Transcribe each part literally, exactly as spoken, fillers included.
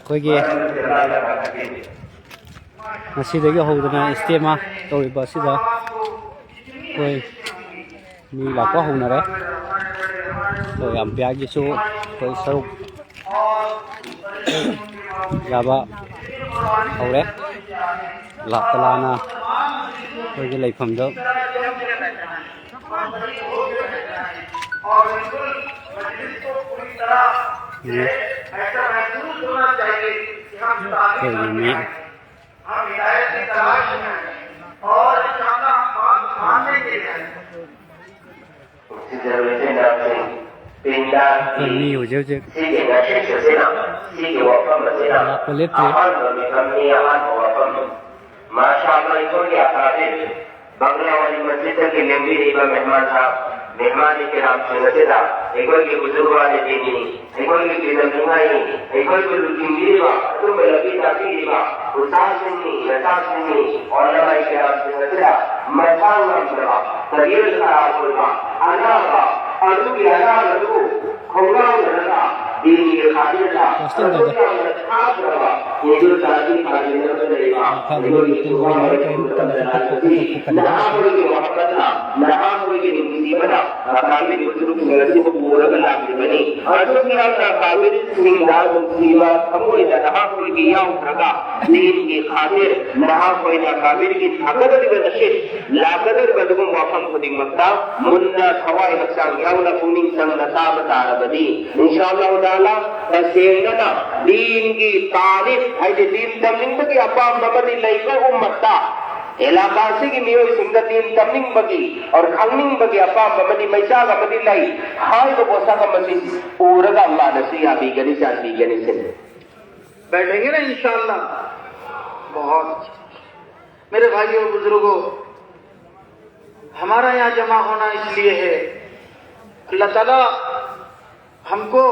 ꯑꯩꯈꯣꯏꯒꯤ ꯉꯁꯤꯗꯒꯤ ꯍꯧꯗꯅ ꯏꯁꯇꯦꯃꯥ ꯇꯧꯔꯤꯕ ꯑꯁꯤꯗ ꯑꯩꯈꯣꯏ ꯃꯤ ꯂꯥꯛꯄ ꯍꯧꯅꯔꯦ꯫ ꯑꯩꯈꯣꯏ ꯑꯝꯄꯤꯌꯥꯔꯒꯤꯁꯨ ꯑꯩꯈꯣꯏ ꯁꯔꯨꯛ ꯌꯥꯕ ꯍꯧꯔꯦ꯫ ꯂꯥꯛꯇ ꯂꯥꯛꯅ ꯑꯩꯈꯣꯏꯒꯤ ꯂꯩꯐꯝꯗ ꯎꯝ꯫ ꯑꯩꯈꯣꯏꯒꯤ ꯃꯤ ꯁꯤꯗ ꯂꯣꯏꯁꯤꯟꯅꯕꯁꯤꯡ ꯄꯤꯟꯗꯥꯁꯀꯤ ꯑꯩꯈꯣꯏ ꯃꯤ ꯍꯧꯖꯤꯛ ꯍꯧꯖꯤꯛ ꯁꯤꯒꯤ ꯃꯦꯁꯦꯖ ꯑꯁꯤꯅ, ꯁꯤꯒꯤ ꯋꯥꯐꯝ ꯑꯁꯤꯅ ꯂꯥꯛꯄ ꯂꯦꯞꯇ꯭ꯔꯤ꯫ ꯑꯍꯥꯟꯕ ꯃꯤꯐꯝꯅꯤ, ꯑꯍꯥꯟꯕ ꯋꯥꯐꯝꯅꯤ꯫ ꯃꯥꯁꯥ ꯑꯃ ꯑꯩꯈꯣꯏꯒꯤ ꯑꯀꯥꯗꯃꯤ ꯕꯪꯒ꯭ꯂꯥꯋꯥꯂꯤ ꯃꯁꯖꯤꯗꯇꯒꯤ ꯂꯦꯡꯕꯤꯔꯛꯏꯕ ꯃꯦꯍꯃꯥꯟ ꯁꯥꯍꯕ, ꯃꯦꯍꯃꯥꯟ ꯏꯀꯔꯥꯝꯁꯤꯡ ꯑꯁꯤꯗ ꯑꯩꯈꯣꯏꯒꯤ ꯍꯨꯖꯨꯔ ꯋꯥꯂꯤꯗꯤꯟꯅꯤ, ꯑꯩꯈꯣꯏꯒꯤ ꯀꯤꯔꯇꯟ ꯅꯨꯡꯉꯥꯏꯅꯤ, ꯑꯩꯈꯣꯏꯕꯨ ꯂꯨꯆꯤꯡꯕꯤꯔꯤꯕ, ꯑꯆꯨꯝꯕ ꯂꯝꯕꯤ ꯇꯥꯛꯄꯤꯔꯤꯕ ꯎꯁꯇꯥꯗꯁꯤꯡꯅꯤ, ꯅꯆꯥꯁꯤꯡꯅꯤ, ꯑꯣꯂꯃꯥ ꯏꯀꯔꯥꯝꯁꯤꯡ ꯑꯁꯤꯗ ꯃꯁꯥ ꯉꯝꯗ꯭ꯔꯕ, ꯇꯕꯤꯌꯠ ꯈꯔꯥꯕ ꯑꯣꯏꯕ, ꯑꯅꯥꯕ, ꯑꯗꯨꯒꯤ ꯑꯅꯥꯕꯗꯨ ꯈꯣꯡꯒꯥꯎꯅꯔꯒ ꯗꯤꯟꯒꯤ ꯈꯥꯇꯤꯔꯗ ꯍꯣꯁꯇꯦꯜꯗ ꯑꯗꯨꯛ ꯌꯥꯝꯅ ꯊꯥꯈ꯭ꯔꯕ ꯍꯤꯟꯗꯨ ꯖꯥꯇꯤ ꯈꯥꯏꯗꯅꯕ ꯂꯩꯕ ꯑꯩꯈꯣꯏꯒꯤ ꯆꯨꯕ ꯃꯔꯤꯐꯨ ꯃꯇꯝꯗ ꯂꯥꯛꯄꯁꯤ ꯅꯍꯥ ꯑꯣꯏꯒꯤ ꯋꯥꯈꯜꯅ, ꯅꯍꯥ ꯑꯣꯏꯒꯤ ꯅꯨꯡꯁꯤꯕꯅ ꯑꯀꯥꯕꯤꯒꯤ ꯐꯨꯔꯨꯞꯁꯤꯡ ꯑꯁꯤꯕꯨ ꯄꯨꯔꯒ ꯂꯥꯛꯂꯤꯕꯅꯤ꯫ ꯑꯗꯨꯛ ꯌꯥꯝꯅ ꯑꯀꯥꯕꯤꯁꯤꯡꯗ ꯅꯨꯡꯁꯤꯕ ꯊꯃꯣꯏꯗ ꯅꯍꯥ ꯑꯣꯏꯒꯤ ꯌꯥꯎꯈ꯭ꯔꯒ ꯗꯤꯟꯒꯤ ꯈꯥꯇꯤꯔ ꯅꯍꯥ ꯑꯣꯏꯅ ꯑꯀꯥꯕꯤꯒꯤ ꯊꯥꯒꯠꯂꯤꯕ ꯅꯁꯤꯠ ꯂꯥꯛꯀꯗꯧꯔꯤꯕ ꯑꯗꯨꯒꯨꯝꯕ ꯋꯥꯐꯝ ꯈꯨꯗꯤꯡꯃꯛꯇ ꯃꯨꯟꯅ ꯊꯋꯥꯏ ꯍꯛꯆꯥꯡ ꯌꯥꯎꯅ ꯄꯨꯛꯅꯤꯡ ꯆꯪꯅ ꯇꯥꯕ ꯇꯥꯔꯕꯗꯤ, ꯏꯟꯁꯥ ꯑꯜꯂꯥꯍꯨ ꯇꯥꯂꯥ, ꯇꯁꯦꯡꯅꯅ ꯗꯤꯟꯒꯤ ꯇꯥꯂꯤꯕ, ꯍꯥꯏꯗꯤ ꯗꯤꯟ ꯇꯝꯅꯤꯡꯕꯒꯤ ꯑꯄꯥꯝꯕ ꯑꯃꯗꯤ ꯂꯩꯕ ꯎꯝꯃꯠꯇ, ꯑꯦꯂꯥꯀꯥꯁꯤꯒꯤ ꯃꯤꯑꯣꯏꯁꯤꯡꯗ ꯗꯤꯟ ꯇꯝꯅꯤꯡꯕꯒꯤ, ꯑꯣꯔ ꯈꯪꯅꯤꯡꯕꯒꯤ ꯑꯄꯥꯝꯕ ꯑꯃꯗꯤ ꯃꯩꯆꯥꯛ ꯑꯃꯗꯤ ꯂꯩ ꯍꯥꯏꯕ ꯄꯣꯠꯁꯛ ꯑꯃꯁꯤ ꯎꯔꯒ ꯑꯜꯂꯥꯍꯅꯁꯨ ꯌꯥꯕꯤꯒꯅꯤ, ꯆꯥꯟꯕꯤꯒꯅꯤ ꯁꯤꯅꯤ꯫ बैठेंगे ना इंशाअल्लाह। बहुत अच्छे। मेरे भाइयों, बुजुर्गों, हमारा यहाँ जमा होना इसलिए है, अल्लाह ताला हमको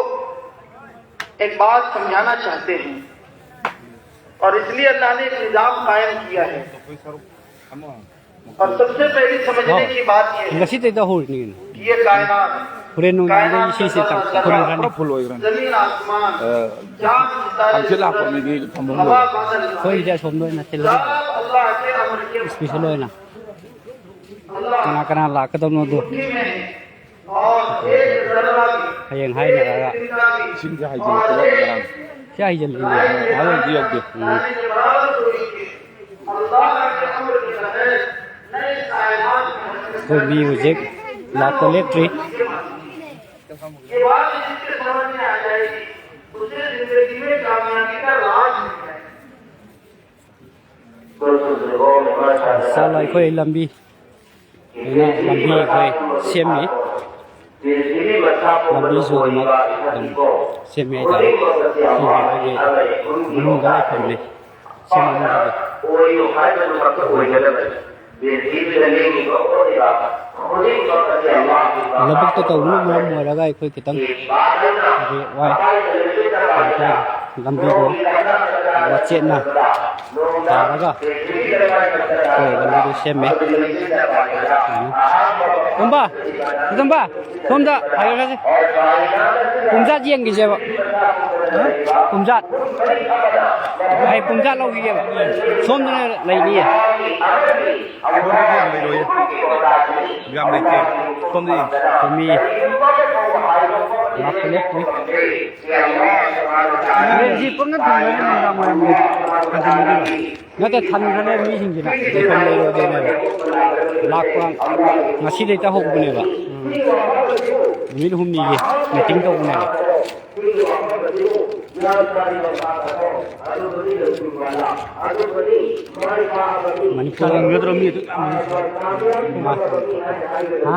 एक बात समझाना चाहते हैं, और इसलिए अल्लाह ने एक निज़ाम कायम किया है। और सबसे पहली समझने की बात ये है ꯉꯁꯤꯗꯩꯗ ꯍꯧꯔꯤꯅꯤ ꯀꯩꯅꯣ꯫ कि ये कायनात, ꯍꯣꯔꯦꯟ ꯅꯨꯡꯗꯥꯡꯗꯒꯤ ꯏꯁꯩꯁꯦ ꯇꯧ-, ꯍꯨꯟꯈ꯭ꯔꯅꯤ꯫ ꯄꯨꯔꯥ ꯐꯨꯜ ꯑꯣꯏꯈ꯭ꯔꯅꯤ꯫ जमीन आसमान, चांद सितारे, ꯍꯪꯆꯤꯠ ꯂꯥꯛꯄ ꯃꯤꯗꯤ ꯐꯝꯐꯝ ꯂꯣꯏꯔꯦ꯫ ꯑꯩꯈꯣꯏꯒꯤꯗꯤ ꯑꯁꯣꯝꯗ ꯑꯣꯏꯅ ꯊꯤꯜꯂꯒꯦ꯫ ꯏꯁꯄꯤꯁꯦꯜ ꯑꯣꯏꯅ ꯀꯅꯥ ꯀꯅꯥ ꯂꯥꯛꯀꯗꯕꯅꯣꯗꯣ꯫ ꯍꯌꯦꯡ ꯍꯥꯏꯅꯔꯒ꯫ ꯏꯁꯤꯡꯁꯦ ꯍꯩꯖꯤꯜꯂꯛꯄꯗ ꯉꯔꯥꯡ꯫ ꯁꯤ ꯍꯩꯖꯤꯜꯂꯤꯅꯦ꯫ ꯉꯔꯥꯡꯗꯤ ꯌꯧꯗꯦ꯫ ꯎꯝ꯫ ꯑꯩꯈꯣꯏ ꯃꯤ ꯍꯧꯖꯤꯛ ꯂꯥꯛꯄ ꯂꯦꯞꯇ꯭ꯔꯤ꯫ ꯆꯥꯂ ꯑꯩꯈꯣꯏ ꯂꯝꯕꯤ, ꯑꯩꯅ ꯂꯝꯕꯤ ꯑꯩꯈꯣꯏ ꯁꯦꯝꯃꯤ꯫ ꯂꯝꯕꯤꯁꯨ ꯑꯗꯨꯃꯛ ꯑꯗꯨꯝ ꯁꯦꯝꯃꯤ ꯍꯥꯏꯇꯥꯔꯦ꯫ ꯁꯤꯒꯤ ꯑꯩꯈꯣꯏꯒꯤ ꯃꯅꯨꯡꯗ ꯂꯩꯐꯝꯅꯤ꯫ ꯁꯤ ꯃꯅꯨꯡꯗꯗꯤ ꯂꯧꯕꯨꯛꯇ ꯇꯧꯕꯅ ꯃꯔꯝ ꯑꯣꯏꯔꯒ ꯑꯩꯈꯣꯏ ꯈꯤꯇꯪ ꯍꯥꯏꯗꯤ ꯋꯥꯏ꯫ ꯂꯝꯕꯤꯗꯣ ꯋꯥꯆꯦꯠꯅ ꯊꯥꯔꯒ ꯑꯩꯈꯣꯏ ꯂꯝꯕꯤꯗꯣ ꯁꯦꯝꯃꯦ꯫ ꯇꯣꯝꯕ, ꯇꯣꯝꯕ, ꯁꯣꯝꯗ ꯍꯥꯏꯈ꯭ꯔꯁꯦ꯫ ꯄꯨꯝꯖꯥꯠ ꯌꯦꯡꯈꯤꯁꯦꯕ꯫ ꯄꯨꯝꯖꯥꯠ꯫ ꯑꯩ ꯄꯨꯝꯖꯥꯠ ꯂꯧꯈꯤꯒꯦꯕ꯫ ꯁꯣꯝꯗꯅ ꯂꯩꯅꯤꯌꯦ꯫ ꯁꯣꯝꯗꯗꯤ ꯌꯥꯝ ꯂꯩꯔꯣꯏꯌꯦ꯫ ꯌꯥꯝ ꯂꯩꯇꯦ꯫ ꯁꯣꯝꯗ ꯌꯦꯡꯉꯨ꯫ ꯃꯤ ꯂꯥꯛꯄ ꯂꯦꯞꯇ꯭ꯔꯤ꯫ ꯇꯨꯔꯦꯟꯁꯤ ꯄꯪꯊꯟ ꯊꯟꯈ꯭ꯔꯅꯤ ꯅꯨꯡꯗꯥꯡ ꯋꯥꯏꯔꯝꯒꯤ꯫ ꯍꯟꯖꯤꯟꯈꯤꯗꯣꯏꯔꯣ? ꯅꯠꯇꯦ, ꯊꯟꯈ꯭ꯔꯅꯤ ꯃꯤꯁꯤꯡꯁꯤꯅ꯫ ꯂꯩꯐꯝ ꯂꯩꯔꯣꯏꯗꯣꯏꯅꯦꯕ꯫ ꯂꯥꯛꯄ ꯉꯁꯤꯗꯩ ꯇꯧꯍꯧꯕꯅꯦꯕ꯫ ꯎꯝ꯫ ꯅꯨꯃꯤꯠ ꯍꯨꯝꯅꯤꯒꯤ meeting ꯇꯧꯕꯅꯦꯕ꯫ ꯃꯅꯤꯄꯨꯔ ꯊꯟꯒꯗ꯭ꯔꯣ? ꯃꯤ ꯑꯗꯨꯛ ꯌꯥꯝ ꯃꯥ-, ꯍꯥ?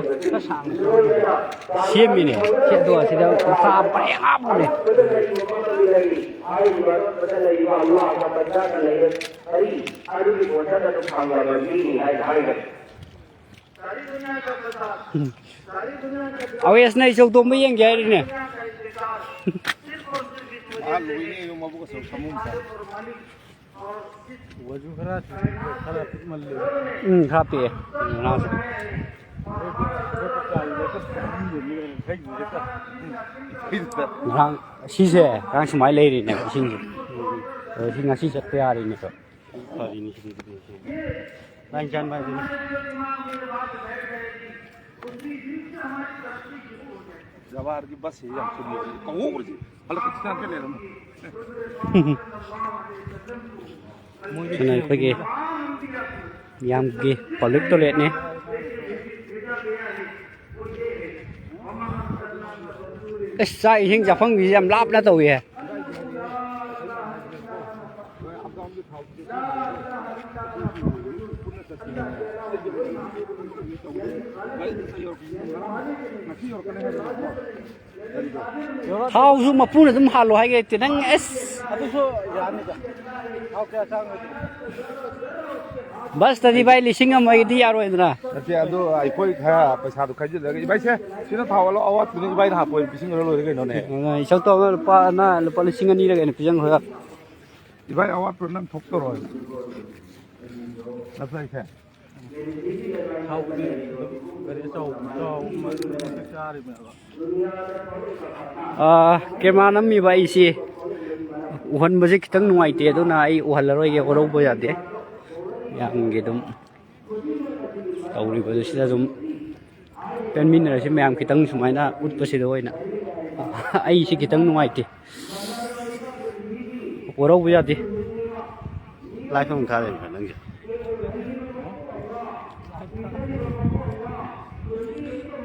ꯁꯦꯝꯃꯤꯅꯦ꯫ ꯁꯤ ꯑꯗꯣ ꯑꯁꯤꯗ ꯃꯆꯥ ꯄꯔꯦꯡ ꯍꯥꯞꯄꯅꯦ꯫ ꯑꯋꯦꯁꯅ ꯏꯆꯧ ꯇꯣꯝꯕ ꯌꯦꯡꯒꯦ ꯍꯥꯏꯔꯤꯅꯦ꯫ ꯃꯥ ꯂꯣꯏꯅꯦ, ꯃꯕꯨꯛ ꯑꯆꯧ ꯁꯥꯃꯨ ꯃꯆꯥ꯫ ꯎꯁꯨ ꯈꯔ ꯈꯔ ꯄꯤꯛꯃꯜꯂꯦ꯫ ꯎꯝ, ꯈꯔ ꯄꯤꯛꯑꯦ꯫ ꯎꯝ, ꯉꯔꯥꯡꯁꯦ꯫ ꯍꯩꯗꯨꯗ꯫ ꯉꯔꯥꯡ ꯁꯤꯁꯦ ꯉꯔꯥꯡ ꯁꯨꯃꯥꯏꯅ ꯂꯩꯔꯤꯅꯦꯕ ꯏꯁꯤꯡꯁꯦ꯫ ꯑꯗꯣ ꯁꯤ ꯉꯁꯤ ꯆꯠꯄ ꯌꯥꯔꯤꯅꯦꯕ꯫ ꯐꯔꯤꯅꯤ ꯁꯤꯗꯤ꯫ ꯂꯥꯏꯟ ꯆꯥꯟꯕ ꯍꯥꯏꯗꯨꯅꯤ꯫ ꯖꯋꯥꯔꯒꯤ ꯕꯁꯁꯤ ꯌꯥꯝ ꯆꯨꯝꯃꯤ꯫ ꯀꯧꯍꯧꯔꯁꯤ꯫ ꯍꯜꯂꯛꯄ ꯈꯤꯇꯪ ꯍꯦꯛ ꯂꯩꯔꯝꯃꯣ꯫ ꯁꯤꯅ ꯑꯩꯈꯣꯏꯒꯤ ꯃꯤꯌꯥꯝꯒꯤ ꯄꯕ꯭ꯂꯤꯛ ꯇꯣꯏꯂꯦꯠꯅꯤ꯫ ꯑꯁ, ꯆꯥꯛ ꯏꯁꯤꯡ ꯆꯥꯐꯝꯒꯤꯁꯤ ꯌꯥꯝ ꯂꯥꯞꯅ ꯇꯧꯏꯍꯦ꯫ ꯊꯥꯎꯁꯨ ꯃꯄꯨꯅ ꯑꯗꯨꯝ ꯍꯥꯜꯂꯣ ꯍꯥꯏꯒꯦ ꯂꯩꯇꯦ ꯅꯪ, ꯑꯁ꯫ ꯑꯗꯨꯁꯨ ꯌꯥꯅꯤꯗ꯫ ꯊꯥꯎ ꯀꯌꯥ ꯆꯪꯉꯣꯏꯗ꯭ꯔꯣ? ꯕꯁꯇꯗꯤ ꯚꯥꯏ ꯂꯤꯁꯤꯡ ꯑꯃꯒꯤꯗꯤ ꯌꯥꯔꯣꯏꯗꯅ꯫ ꯅꯠꯇꯦ, ꯑꯗꯨ ꯑꯩꯈꯣꯏ ꯈꯔ ꯄꯩꯁꯥꯗꯣ ꯈꯥꯏꯖꯤꯜꯂꯒ, ꯏꯕꯥꯏꯁꯦ, ꯁꯤꯅ ꯊꯥꯎ ꯑꯂꯧ ꯑꯋꯥꯠꯄꯗꯨꯅ ꯏꯕꯥꯏꯅ ꯍꯥꯞꯄꯣ, ꯄꯤꯁꯤꯟꯈ꯭ꯔ ꯂꯣꯏꯔꯦ ꯀꯩꯅꯣꯅꯦ꯫ ꯑꯗꯨꯅ ꯏꯆꯧ ꯇꯧꯔꯒ ꯂꯨꯄꯥ ꯑꯅ, ꯂꯨꯄꯥ ꯂꯤꯁꯤꯡ ꯑꯅꯤꯔ ꯀꯩꯅꯣ ꯄꯤꯁꯤꯟꯈ꯭ꯔꯒ꯫ ꯏꯕꯥꯏ, ꯑꯋꯥꯠꯄ ꯅꯪ ꯊꯣꯛꯇꯧꯔꯣ꯫ ꯅꯠꯇ꯭ꯔ ꯏꯁꯦ? ꯊꯥꯎꯕꯨꯗꯤ ꯑꯗꯨꯝ ꯒꯥꯔꯤ ꯑꯆꯧꯕ, ꯑꯆꯧꯕ ꯑꯃ ꯆꯥꯔꯤꯕꯅꯦꯕ꯫ ꯑꯥ, ꯀꯦꯃꯦꯔꯥ ꯅꯝꯃꯤꯕ ꯑꯩꯁꯤ ꯎꯍꯟꯕꯁꯦ ꯈꯤꯇꯪ ꯅꯨꯡꯉꯥꯏꯇꯦ, ꯑꯗꯨꯅ ꯑꯩ ꯎꯍꯜꯂꯔꯣꯏꯒꯦ, ꯋꯥꯔꯧꯕ ꯌꯥꯗꯦ꯫ ꯃꯌꯥꯝꯒꯤ ꯑꯗꯨꯝ ꯇꯧꯔꯤꯕꯗꯨ ꯁꯤꯗ ꯑꯗꯨꯝ ꯄꯦꯟꯃꯤꯟꯅꯔꯁꯤ ꯃꯌꯥꯝ, ꯈꯤꯇꯪ ꯁꯨꯃꯥꯏꯅ ꯎꯠꯄꯁꯤꯗ ꯑꯣꯏꯅ꯫ ꯑꯩꯁꯤ ꯈꯤꯇꯪ ꯅꯨꯡꯉꯥꯏꯇꯦ, ꯋꯥꯔꯧꯕ ꯌꯥꯗꯦ꯫ ꯂꯥꯏꯐ ꯑꯃꯨꯛ ꯊꯥꯗꯣꯏꯅꯦ ꯅꯪꯁꯦ꯫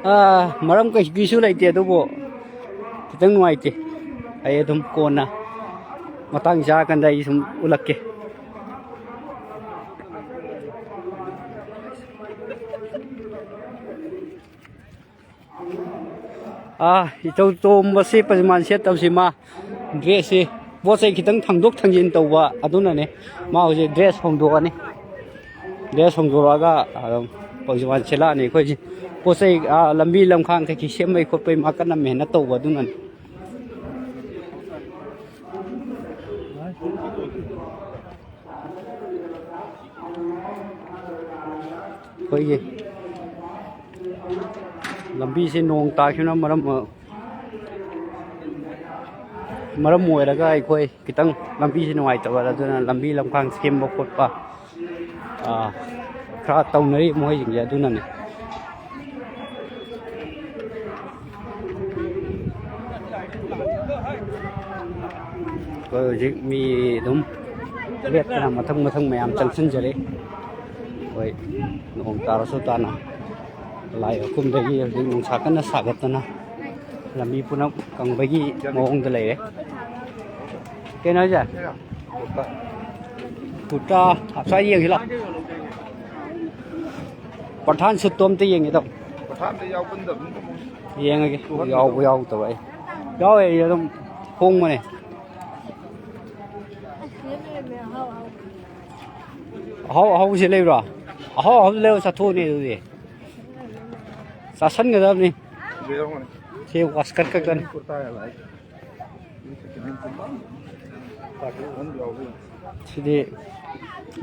ꯑꯥ, ꯃꯔꯝ ꯀꯩꯁꯨ ꯂꯩꯇꯦ, ꯑꯗꯨꯕꯨ ꯈꯤꯇꯪ ꯅꯨꯡꯉꯥꯏꯇꯦ꯫ ꯑꯩ ꯑꯗꯨꯝ ꯀꯣꯟꯅ ꯃꯇꯥꯡ ꯆꯥꯔꯀꯥꯟꯗ ꯑꯩ ꯁꯨꯝ ꯎꯠꯂꯛꯀꯦ꯫ ꯑꯥ, ꯏꯇꯧ ꯇꯣꯝꯕꯁꯤ ꯄꯖꯃꯥꯟ ꯁꯦꯠꯇꯕꯁꯤ ꯃꯥ ꯗ꯭ꯔꯦꯁꯁꯤ, ꯄꯣꯠ ꯆꯩ ꯈꯤꯇꯪ ꯊꯥꯡꯗꯣꯛ ꯊꯥꯡꯖꯤꯟ ꯇꯧꯕ ꯑꯗꯨꯅꯅꯦ꯫ ꯃꯥ ꯍꯧꯖꯤꯛ ꯗ꯭ꯔꯦꯁ ꯍꯣꯡꯗꯣꯛꯑꯅꯤ꯫ ꯗ꯭ꯔꯦꯁ ꯍꯣꯡꯗꯣꯔꯛꯑꯒ ꯑꯗꯨꯝ ꯄꯖꯃꯥꯟ ꯁꯦꯠꯂꯛꯑꯅꯤ꯫ ꯑꯩꯈꯣꯏꯁꯤ ꯄꯣꯠ ꯆꯩ, ꯑꯥ, ꯂꯝꯕꯤ ꯂꯝꯈꯥꯡ ꯀꯩꯀꯩ ꯁꯦꯝꯕꯩ ꯈꯣꯠꯄꯩ ꯃꯥ ꯀꯟꯅ ꯃꯦꯍꯅꯠ ꯇꯧꯕ ꯑꯗꯨꯅꯅꯤ꯫ ꯑꯩꯈꯣꯏꯒꯤ ꯂꯝꯕꯤꯁꯦ ꯅꯣꯡ ꯇꯥꯈꯤꯕꯅ ꯃꯔꯝ, ꯃꯔꯝ ꯑꯣꯏꯔꯒ ꯑꯩꯈꯣꯏ ꯈꯤꯇꯪ ꯂꯝꯕꯤꯁꯦ ꯅꯨꯡꯉꯥꯏꯇꯕ, ꯑꯗꯨꯅ ꯂꯝꯕꯤ ꯂꯝꯈꯥꯡ ꯁꯦꯝꯕ ꯈꯣꯠꯄ, ꯑꯥ, ꯈꯔ ꯇꯧꯅꯔꯤ ꯃꯣꯏꯁꯤꯡꯁꯦ, ꯑꯗꯨꯅꯅꯦ꯫ ꯑꯩꯈꯣꯏ ꯍꯧꯖꯤꯛ ꯃꯤ ꯑꯗꯨꯝ ꯂꯦꯞꯇꯅ ꯃꯊꯪ ꯃꯊꯪ ꯃꯌꯥꯝ ꯆꯪꯁꯤꯟꯖꯔꯤ꯫ ꯑꯩꯈꯣꯏ ꯅꯣꯡ ꯇꯥꯔꯁꯨ ꯇꯥꯅ ꯂꯥꯏ ꯍꯀꯨꯝꯗꯒꯤ ꯍꯧꯖꯤꯛ ꯅꯨꯡꯁꯥ ꯀꯟꯅ ꯁꯥꯒꯠꯇꯅ ꯂꯝꯕꯤ ꯄꯨꯝꯅꯃꯛ ꯀꯪꯕꯒꯤ ꯃꯑꯣꯡꯗ ꯂꯩꯔꯦ꯫ ꯀꯩꯅꯣ ꯍꯥꯏꯁꯦ? ꯀꯨꯔꯇꯥ ꯑꯁ꯭ꯋꯥꯏ ꯌꯦꯡꯁꯤ ꯂꯥꯎ꯫ ꯄ꯭ꯔꯙꯥꯟ ꯁꯨꯠꯇꯣ ꯑꯝꯇ ꯌꯦꯡꯒꯦ ꯇꯧ꯫ ꯄ꯭ꯔꯙꯥꯟꯗ ꯌꯥꯎꯒꯟꯗꯕꯅꯤꯅ ꯃꯣꯏ ꯌꯦꯡꯉꯒꯦ꯫ ꯇꯨꯍꯟꯕꯗꯣ꯫ ꯌꯥꯎꯕ ꯌꯥꯎꯗꯕ ꯑꯩ꯫ ꯌꯥꯎꯋꯦ, ꯑꯩ ꯑꯗꯨꯝ ꯍꯣꯡꯕꯅꯦ꯫ ꯑꯍꯥꯎ ꯑꯍꯥꯎꯕꯁꯦ ꯂꯩꯕ꯭ꯔꯣ? ꯑꯍꯥꯎ ꯑꯍꯥꯎꯕ ꯂꯩꯔ ꯆꯥꯊꯣꯛꯑꯅꯤ ꯑꯗꯨꯗꯤ꯫ ꯆꯥꯁꯟꯒꯗꯕꯅꯤ꯫ ꯁꯤꯗ ꯌꯥꯎꯔꯝꯒꯅꯤ꯫ ꯁꯤ ꯋꯥꯁꯀꯠ ꯈꯛꯇꯅꯤ꯫ ꯀꯨꯔꯇꯥ ꯌꯥꯝ ꯂꯥꯛꯑꯦ꯫ ꯁꯤꯗꯤ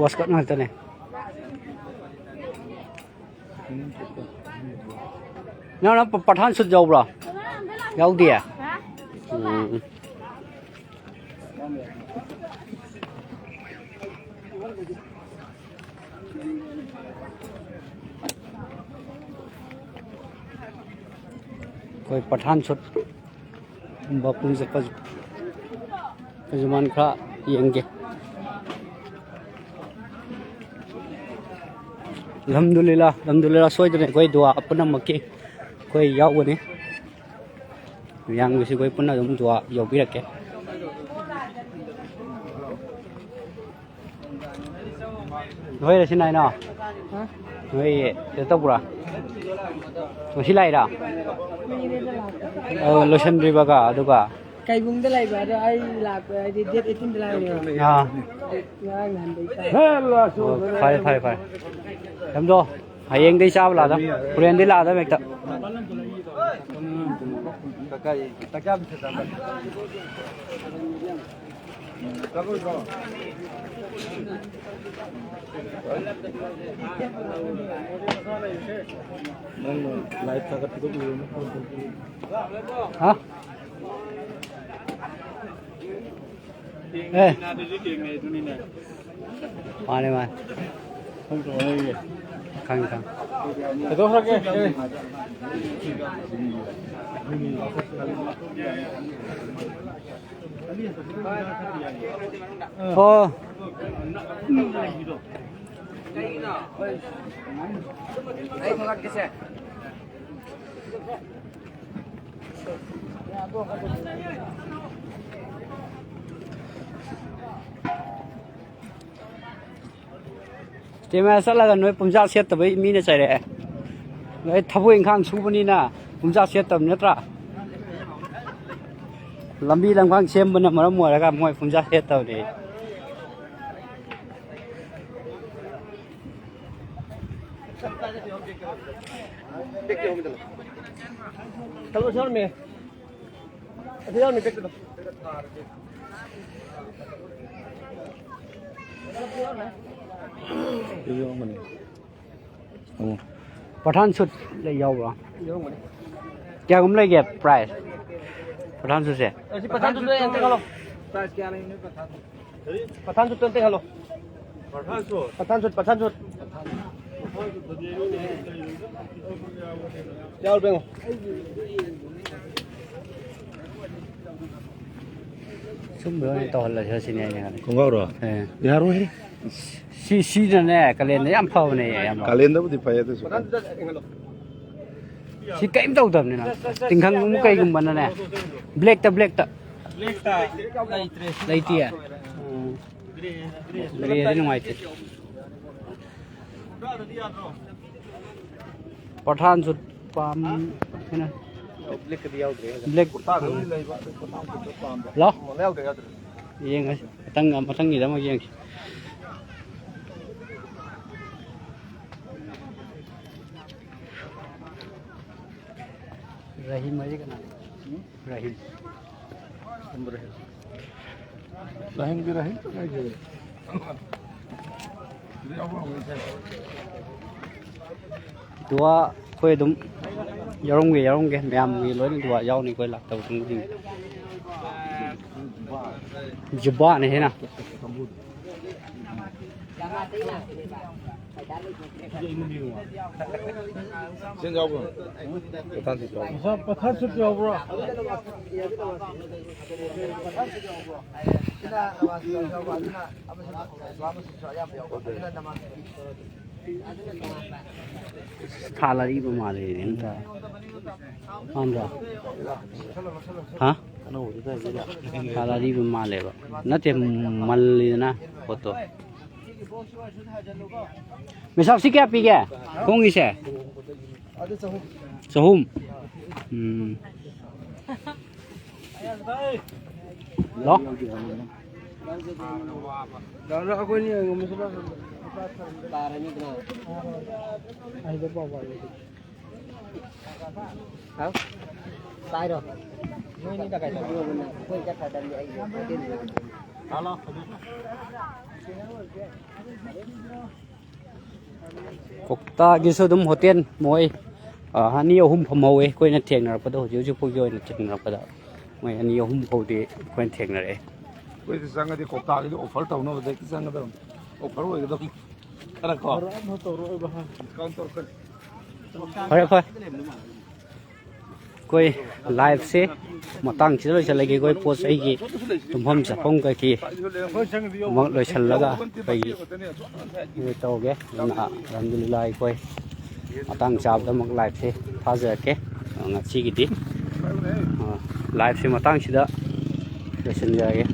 ꯋꯥꯁꯀꯠ ꯉꯥꯛꯇꯅꯦ꯫ ꯅꯪ, ꯅꯪ ꯄ-, ꯄꯊꯥꯟ ꯁꯨꯠ ꯌꯥꯎꯕ꯭ꯔꯣ? ꯌꯥꯎꯗꯤꯌꯦ? ꯎꯝ꯫ ꯑꯩꯈꯣꯏ ꯄꯊꯥꯟ ꯁꯨꯠ ꯀꯨꯝꯕ ꯄꯨꯡ ꯆꯠꯄ ꯈꯨꯖꯃꯥꯟ ꯈꯔ ꯌꯦꯡꯒꯦ꯫ ꯑꯜꯍꯝꯗꯨꯂꯤꯜꯂꯥ, ꯑꯜꯍꯝꯗꯨꯂꯤꯜꯂꯥ, ꯁꯣꯏꯗꯅ ꯑꯩꯈꯣꯏ ꯗꯨꯋꯥ ꯄꯨꯝꯅꯃꯛꯀꯤ ꯑꯩꯈꯣꯏ ꯌꯥꯎꯒꯅꯤ꯫ ꯃꯌꯥꯝꯒꯤꯁꯨ ꯑꯩꯈꯣꯏ ꯄꯨꯟꯅ ꯑꯗꯨꯝ ꯗꯨꯋꯥ ꯌꯧꯕꯤꯔꯛꯀꯦ꯫ ꯅꯣꯏꯔ ꯁꯤ ꯅꯥꯏꯅꯣ? ꯍꯥ? ꯅꯣꯏ ꯀꯩꯅꯣ ꯇꯧꯕ꯭ꯔꯥ? ꯉꯁꯤ ꯂꯥꯛꯏꯔꯥ? ꯀꯨꯏꯔꯦꯗ ꯂꯥꯛꯄ꯫ ꯑ, ꯂꯣꯏꯁꯟꯗ꯭ꯔꯤꯕꯒ ꯑꯗꯨꯒ? ꯀꯩꯕꯨꯡꯗ ꯂꯩꯕ, ꯑꯗꯣ ꯑꯩ ꯂꯥꯛꯄ ꯍꯥꯏꯗꯤ date eighteen ꯗ ꯂꯥꯛꯏꯅꯦꯕ꯫ ꯑꯥ꯫ ꯉꯔꯥꯡ ꯅꯍꯥꯟꯗꯩ ꯆꯥꯏ꯫ ꯑꯣ, ꯐꯔꯦ, ꯐꯔꯦ, ꯐꯔꯦ꯫ ꯊꯝꯗꯣ, ꯍꯌꯦꯡꯗꯩ ꯆꯥꯕ ꯂꯥꯛꯑꯗꯝ꯫ ꯍꯣꯔꯦꯟꯗꯩ ꯂꯥꯛꯑꯗꯝ ꯍꯦꯛꯇ꯫ ꯅꯪꯅ ꯂꯥꯏꯚ ꯊꯥꯒꯠꯄꯗꯣ ꯎꯔꯦ꯫ ꯍꯥ? ꯑꯦ꯫ ꯃꯥꯅꯦ, ꯃꯥꯅꯦ꯫ ꯈꯪꯉꯦ, ꯈꯪꯉꯦ꯫ ꯀꯩꯗꯧꯈ꯭ꯔꯒꯦ? ꯑꯣ꯫ ꯀꯦꯃꯦꯔꯥ ꯆꯠꯂꯒ ꯅꯣꯏ ꯄꯨꯝꯆꯥ ꯁꯦꯠꯇꯕꯩ ꯃꯤꯅ ꯆꯩꯔꯛꯑꯦ꯫ ꯅꯣꯏ ꯊꯕꯛ ꯏꯪꯈꯥꯡ ꯁꯨꯕꯅꯤꯅ ꯄꯨꯝꯆꯥ ꯁꯦꯠꯇꯕ ꯅꯠꯇ꯭ꯔꯥ? ꯂꯝꯕꯤ ꯂꯝꯈꯥꯡ ꯁꯦꯝꯕꯅ ꯃꯔꯝ ꯑꯣꯏꯔꯒ ꯃꯣꯏ ꯄꯨꯝꯆꯥ ꯁꯦꯠꯇꯕꯅꯦ꯫ ꯆꯠꯂꯣ, ꯁꯤ ꯌꯥꯎꯔꯝꯃꯦ꯫ ꯑꯗꯨ ꯌꯥꯎꯔꯝꯃꯦ, ꯕꯦꯛꯇꯨꯗ꯫ ꯄꯊꯥꯟ ꯁꯨꯠ ꯂꯩ ꯌꯥꯎꯕ꯭ꯔꯣ? ꯌꯥꯎꯔꯝꯒꯅꯤ꯫ ꯀꯌꯥꯒꯨꯝ ꯂꯩꯒꯦ ꯄ꯭ꯔꯥꯏꯁ? ꯄꯊꯥꯟ ꯁꯨꯠꯁꯦ? ꯑꯁꯤ ꯄꯊꯥꯟ ꯁꯨꯠꯇꯣ ꯑꯝꯇ ꯈꯜꯂꯣ꯫ ꯄ꯭ꯔꯥꯏꯁ ꯀꯌꯥ ꯂꯩꯅꯣ ꯄꯊꯥꯟ ꯁꯨꯠ? ꯄꯊꯥꯟ ꯁꯨꯠꯇꯣ ꯑꯝꯇ ꯈꯜꯂꯣ꯫ ꯄꯊꯥꯟ ꯁꯨꯠ? ꯄꯊꯥꯟ ꯁꯨꯠ, ꯄꯊꯥꯟ ꯁꯨꯠ꯫ ꯌꯥꯎꯔꯕ ꯌꯦꯡꯉꯣ꯫ ꯁꯨꯝꯕ ꯑꯣꯏꯅ ꯇꯧꯍꯜꯂꯁꯤꯔ ꯁꯤꯅꯤ ꯑꯩꯅ ꯈꯜꯂꯤ꯫ ꯈꯣꯡꯒ꯭ꯔꯥꯎꯔꯣ? ꯑꯦ꯫ ꯌꯥꯔꯣꯏꯍꯦ꯫ ꯁꯤ, ꯁꯤꯅꯅꯦ, ꯀꯥꯂꯦꯟꯗ ꯌꯥꯝ ꯐꯕꯅꯦ, ꯏꯌꯥꯝꯕ꯫ ꯀꯥꯂꯦꯟꯗꯕꯨꯗꯤ ꯐꯩ ꯑꯗꯨꯁꯨ꯫ ꯁꯤ ꯀꯔꯤꯝ ꯇꯧꯗꯕꯅꯤꯅ꯫ ꯇꯤꯡꯈꯪꯒꯨꯝꯕ ꯀꯩꯒꯨꯝꯕꯅꯅꯦ꯫ ꯕ꯭ꯂꯦꯛꯇ, ꯕ꯭ꯂꯦꯛꯇ꯫ ꯕ꯭ꯂꯦꯛꯇ ꯂꯩꯇ꯭ꯔꯦ꯫ ꯂꯩꯇꯤꯌꯦ? ꯎꯝ꯫ ꯒ꯭ꯔꯦꯗꯤ ꯅꯨꯡꯉꯥꯏꯇꯦ꯫ ꯄꯊꯥꯟ ꯁꯨꯠ ꯄꯥꯝ-, ꯀꯩꯅꯣ? ꯕ꯭ꯂꯦꯛ꯫ ꯀꯨꯔꯇꯥꯗꯕꯨꯗꯤ ꯂꯩꯕ, ꯑꯗꯨ ꯄꯊꯥꯟ ꯁꯨꯠꯇꯣ ꯄꯥꯝꯕ꯫ ꯂꯥꯎ꯫ ꯃꯃꯜ ꯌꯥꯎꯗ ꯌꯥꯗ꯭ꯔꯦ꯫ ꯌꯦꯡꯉꯁꯤ꯫ ꯃꯊꯪ, ꯃꯊꯪꯒꯤꯗ ꯑꯃꯨꯛ ꯌꯦꯡꯁꯤ꯫ ꯔꯍꯤꯝ ꯍꯥꯏꯁꯦ ꯀꯅꯥꯅꯣ? ꯎꯝ? ꯔꯍꯤꯝ꯫ ꯀꯔꯝꯕ ꯔꯍꯤꯝ? ꯂꯥꯏꯍꯟꯕꯤꯔꯣ, ꯍꯦꯛꯇ ꯉꯥꯏꯖꯔꯦ꯫ ꯑꯗꯨꯒ ꯑꯩꯈꯣꯏ ꯑꯗꯨꯝ ꯌꯥꯎꯔꯝꯒꯦ, ꯌꯥꯎꯔꯝꯒꯦ, ꯃꯌꯥꯝꯒꯤ ꯂꯣꯏꯅ ꯑꯗꯨꯒ ꯌꯥꯎꯅꯤ ꯑꯩꯈꯣꯏ ꯂꯥꯛꯇꯕꯁꯤꯡ꯫ ꯖꯨꯕꯥꯅꯦ ꯍꯦꯟꯅ꯫ ꯄꯊꯥꯔ ꯁꯨꯠ ꯌꯥꯎꯕ꯭ꯔꯣ? ꯊꯥꯜ ꯑꯔꯤꯕ ꯃꯥꯜꯂꯦꯅꯦ, ꯑꯝꯇ꯫ ꯃꯥꯟꯗ꯭ꯔꯣ? ꯍꯥ? ꯊꯥꯜ ꯑꯔꯤꯕ ꯃꯥꯜꯂꯦꯕ꯫ ꯅꯠꯇꯦ, ꯃꯜꯂꯤꯗꯅ ꯄꯣꯠꯇꯣ꯫ ꯃꯤꯁꯥꯞꯁꯤ ꯀꯌꯥ ꯄꯤꯒꯦ? ꯈꯣꯡꯒꯤꯁꯦ? ꯆꯍꯨꯝ꯫ ꯎꯝ꯫ ꯍꯜꯂꯣ꯫ ꯍꯥꯎ? ꯇꯥꯏꯔꯣ? ꯅꯣꯏꯅꯤ ꯀꯀꯥꯏ ꯇꯧꯔꯣ? ꯑꯩꯈꯣꯏ ꯆꯠꯈ꯭ꯔꯗꯕꯅꯤ, ꯑꯩ ꯍꯣꯇꯦꯜꯗ꯫ ꯀꯧꯇꯥꯒꯤꯁꯨ ꯑꯗꯨꯝ ꯍꯣꯇꯦꯜ ꯃꯣꯏ, ꯑ, ꯑꯅꯤ ꯑꯍꯨꯝ ꯐꯝꯍꯧꯋꯦ, ꯑꯩꯈꯣꯏꯅ ꯊꯦꯡꯅꯔꯛꯄꯗ, ꯍꯧꯖꯤꯛ ꯍꯧꯖꯤꯛ ꯐꯥꯎꯒꯤ ꯑꯣꯏꯅ ꯊꯦꯡꯅꯔꯛꯄꯗ ꯃꯣꯏ ꯑꯅꯤ ꯑꯍꯨꯝ ꯐꯥꯎꯗꯤ ꯑꯩꯈꯣꯏꯅ ꯊꯦꯡꯅꯔꯛꯑꯦ꯫ ꯑꯩꯈꯣꯏꯗꯤ ꯆꯪꯉꯗꯤ ꯀꯧꯇꯥꯒꯤꯗꯤ offer ꯇꯧꯅꯕꯗ ꯍꯦꯛꯇ ꯆꯪꯒꯗꯕꯅꯤ, offer ꯑꯣꯏꯒꯗꯕꯅꯤ꯫ ꯈꯔ ꯀꯣ? Discount ꯇꯧꯔꯛꯀꯅꯤ꯫ ꯐꯔꯦ, ꯐꯔꯦ꯫ ꯑꯩꯈꯣꯏ liveꯁꯦ ꯃꯇꯥꯡꯁꯤꯗ ꯂꯣꯏꯁꯤꯜꯂꯒꯦ꯫ ꯑꯩꯈꯣꯏ ꯄꯣꯠ ꯆꯩꯒꯤ ꯇꯨꯝꯐꯝ ꯆꯥꯐꯝ ꯀꯩꯀꯩ ꯑꯃꯨꯛ ꯂꯣꯏꯁꯤꯜꯂꯒ ꯑꯩꯈꯣꯏꯒꯤ ꯇꯧꯒꯦ꯫ ꯑꯗꯨꯅ ꯑꯜꯍꯝꯗꯨꯂꯤꯜꯂꯥꯍ, ꯑꯩꯈꯣꯏ ꯃꯇꯥꯡ ꯆꯥꯕꯗ ꯑꯃꯨꯛ liveꯁꯦ ꯊꯥꯖꯔꯛꯀꯦ꯫ ꯉꯁꯤꯒꯤꯗꯤ, ꯑ, liveꯁꯦ ꯃꯇꯥꯡꯁꯤꯗ ꯂꯣꯏꯁꯤꯟꯖꯔꯒꯦ꯫